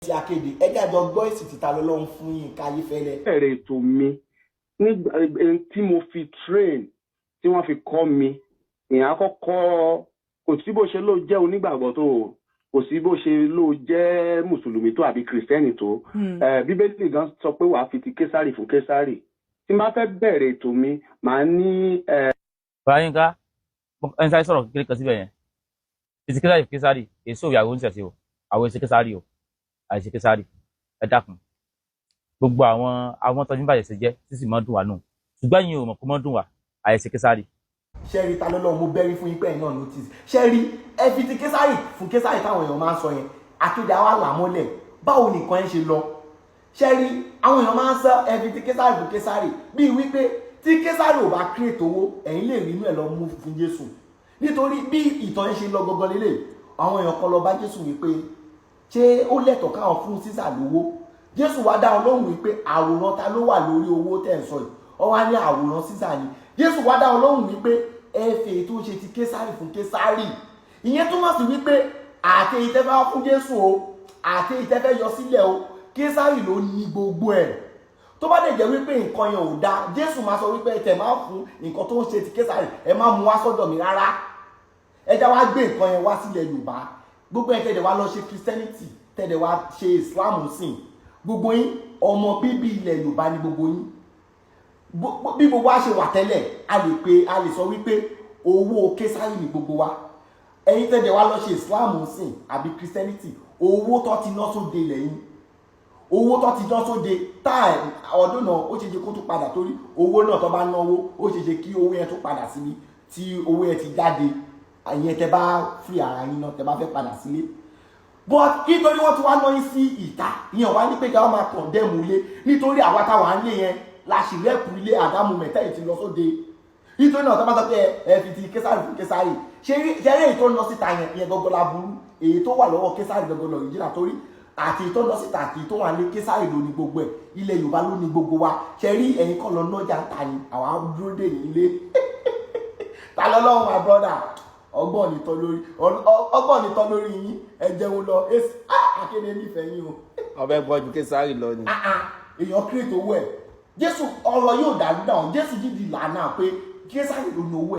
MC Akéde. Ẹ jẹ́ àjọ gbọ́ èsì tí Ta lọ́lọ́run fún Yínká Ayéfẹ́lẹ́. Bẹ̀rẹ̀ ètò mi nígbà tí mo fi train, tí wọ́n fi kọ́ mi, ìyẹn àkọ́kọ́, kò sí bó ṣe ló jẹ́ onígbàgbọ́ tó o, kò sí bó ṣe ló jẹ́ mùsùlùmí tó àbí kìrìsìtẹ́nì tó. Bíbélì gan sọ pé wàá fi ti Késàrì fún Késàrì. Tí n bá fẹ́ bẹ̀rẹ̀ ètò mi, màá ní Bàbá Yínká, ẹni sáré sọ̀rọ̀ kékeré kan síbẹ̀ yẹn. Títí Késàrì Késàrì, èso ìyàwó ń ṣẹ̀ṣẹ̀ o, àwọn èsì Késàrì o, àìsí Késàrì. Ẹ dákun, gbogbo àwọn tọ́jú bàjẹ́ ṣe jẹ́ tí sì mọ́ dùn wá nù, ṣùgbọ́n yín ò mọ̀ kó mọ́ dùn wá, àìsí Késàrì. Ṣẹ́rí Ta lọ́lọ́run, mo bẹ́rí fún yín pé ẹ̀yin náà notice. Ṣẹ́rí ẹ fi ti Késàrì fún Késàrì táwọn èèyàn máa ń sọ yẹn, Akéde àwa là mọ́lẹ̀. Báwo nìkan ẹ̀ ṣe lọ? Ṣẹ́rí àwọn èèyàn máa ń sọ ẹ fi ti Késàrì fún Késàrì, bíi wípé tí Késàrì ò bá create owó, ẹ̀yin lè rí inú ẹ̀ lọ mú fún Jésù. Nítorí bí ìtàn yẹn ṣe lọ gangan lélẹ̀, àwọn èèyàn kan lọ bá Jésù wípé ṣé ó lẹ́tọ̀ọ́ káwọn fún Sísà lówó? Jésù wá dá wọn lóhùn wípé àwòrán ta ló wà lórí owó tẹ̀ ń sọ yìí? Wọ́n wá ní àwòrán Sísà ni. Jésù wá dá wọn lóhùn wípé ẹ fi èyí tó ń ṣe ti Késàrì fún Késàrì. Ìyẹn túmọ̀ sí wípé àti èyí tẹ́ fẹ́ fún Jésù o, àti èyí tẹ́ fẹ́ yọ sílẹ̀ o, Késàrì ló ní gbogbo ẹ̀. Tó bá dẹ̀ jẹ́ wípé nǹkan yẹn ò dáa, Jésù máa sọ wípé ẹ tẹ̀ máa fún nǹkan tó ń ṣe ti Késàrì, ẹ má mú wá sọ́dọ̀ mi rárá. Ẹ já wá gbé nǹkan yẹn wá sílẹ̀ Yorùbá. Gbogbo ẹ tẹ̀lé wá lọ ṣe Christianity, tẹ̀lé wá ṣe Islam sìn, gbogbo yín, ọmọ bíbí ilẹ̀ Yorùbá ni gbogbo yín. Bí gbogbo wa ṣe wà tẹ́lẹ̀, a lè pe, a lè sọ wípé owó Késàrì ni gbogbo wa. Ẹ̀yin tẹ̀lé wá lọ ṣe Islam sìn àbí Christianity, owó tó ti ná sóde lẹ́yìn, owó tó ti ná sóde tá ọdún náà, ó ṣe ṣe kó tún padà, torí owó náà tó bá náwó, ó ṣe ṣe kí owó yẹn tún padà síbi tí owó yẹn ti jáde. Ìyẹn tẹ bá free ara yín náà, tẹ bá fẹ́ padà sílé. But nítorí wọ́n ti wá ná yín sí ìta, ìyẹn wá ní pé kí wọ́n máa condemn ilé, nítorí àwa táwa ń lé yẹn la sì rẹ́pù ilé àdámù mẹ́ta yìí ti lọ sóde. Nítorí náà, tó bá sọ pé ẹ fi ti Késàrì fún Késàrì, ṣé eré èyí tó ń lọ síta yẹn, ìyẹn gọ́gọ́ la burú. Èyí tó wà lọ́wọ́ Késàrì gọ́gọ́ lọ ìjìnà, torí àti èyí tó ń lọ síta àti èyí tó wà ní, Késàrì ló ní gbogbo ẹ̀. Ilẹ̀ Yorùbá ló ní gbogbo wa. Ṣe rí ẹ̀yin kọ́ lọ nọ́jà ń ta ni, àwa dúró dè yín lé. Ta lọ́lọ́run, my brother, ọgbọ́n ní tọ́ lórí, ọgbọ́n ní tọ́ lórí yín. Ẹ jẹun lọ. Akéde nífẹ̀ẹ́ yín o. Ọbẹ̀ gbọ́ ju Késàrì lọ ni. Ah, ah, èèyàn create owó ẹ̀. Jésù, ọ̀rọ̀ yóò dàrú náà. Jésù dídì lànà pé Késàrì ló ní owó ẹ̀.